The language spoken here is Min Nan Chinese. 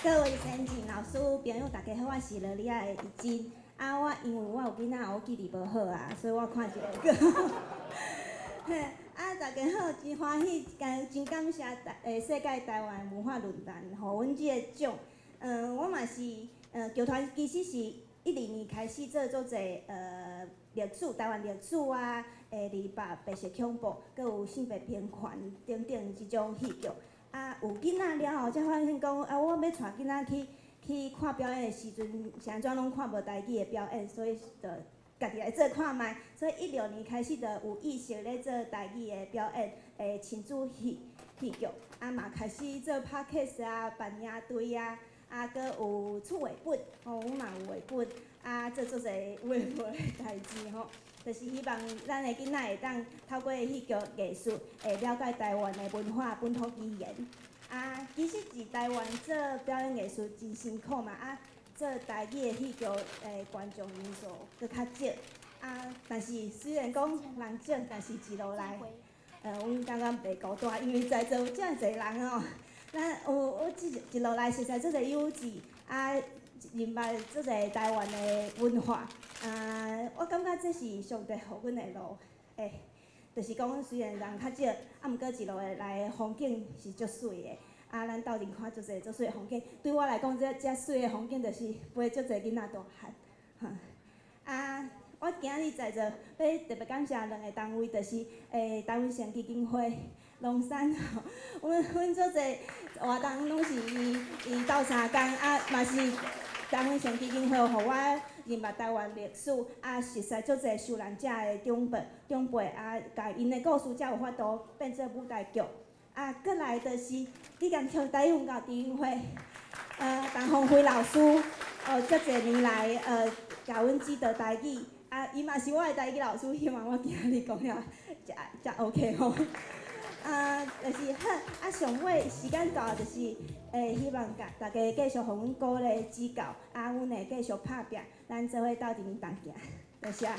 各位先進老師朋友，大家好，我是羅莉亞的怡珍。啊，我因為我有囡仔，我記憶無好啊，所以我看一个。嘿，啊，大家好，真歡喜，真感謝世界台灣文化論壇，予阮這个獎。我嘛是，劇團其實是10年開始做足濟歷史，台灣歷史啊，二八白色恐怖，閣有性別平權等等這種戲劇。啊，有囡仔了後，才發現講，啊，我欲帶囡仔去看表演的時陣，是按怎攏看無台語的表演，所以就家己來做看覓。所以16年開始就有意識咧做台語的表演，親子戲劇，啊嘛開始做 podcast 啊，辦營隊啊，啊，閣有出繪本，吼，阮嘛有繪本，啊，做足濟有的無的代誌吼。就是希望咱的囡仔會當透過戲劇藝術，會了解台灣的文化、本土語言。啊，其實佇台灣做表演藝術真辛苦嘛，啊，做台語的戲劇，觀眾人數閣較少。啊，但是雖然講人少，但是一路來，阮感覺袂孤單，因為在座有遮濟人吼。咱有我一路來熟似足濟友誼，啊，認捌足濟台灣的文化。啊，我感覺這是上帝予阮的路，就是講雖然人較少，啊，毋過一路來的風景是足媠的。啊，咱鬥陣看足濟足媠的風景。對我來講，這媠的風景就是陪足濟囡仔大漢。哈，啊，我今日在座欲特別感謝兩个單位，就是台灣城基金會、龍山吼，阮足濟活動攏是伊鬥相共，啊，嘛是台灣城基金會，予我認捌台灣歷史，啊，熟似足濟受難者的長輩，啊，共𪜶的故事才有法度變做舞台劇。啊，閣來就是李江橋台語文教基金會，陳鳳輝老師，哦，遮濟年來，教阮指導台語，啊，伊嘛是我的台語老師，希望我今日講了才 OK 吼。啊，就是好，啊，上尾時間到，就是希望共大家繼續予阮鼓勵指教，啊，阮會繼續拍拚，咱做伙鬥陣同行，多謝。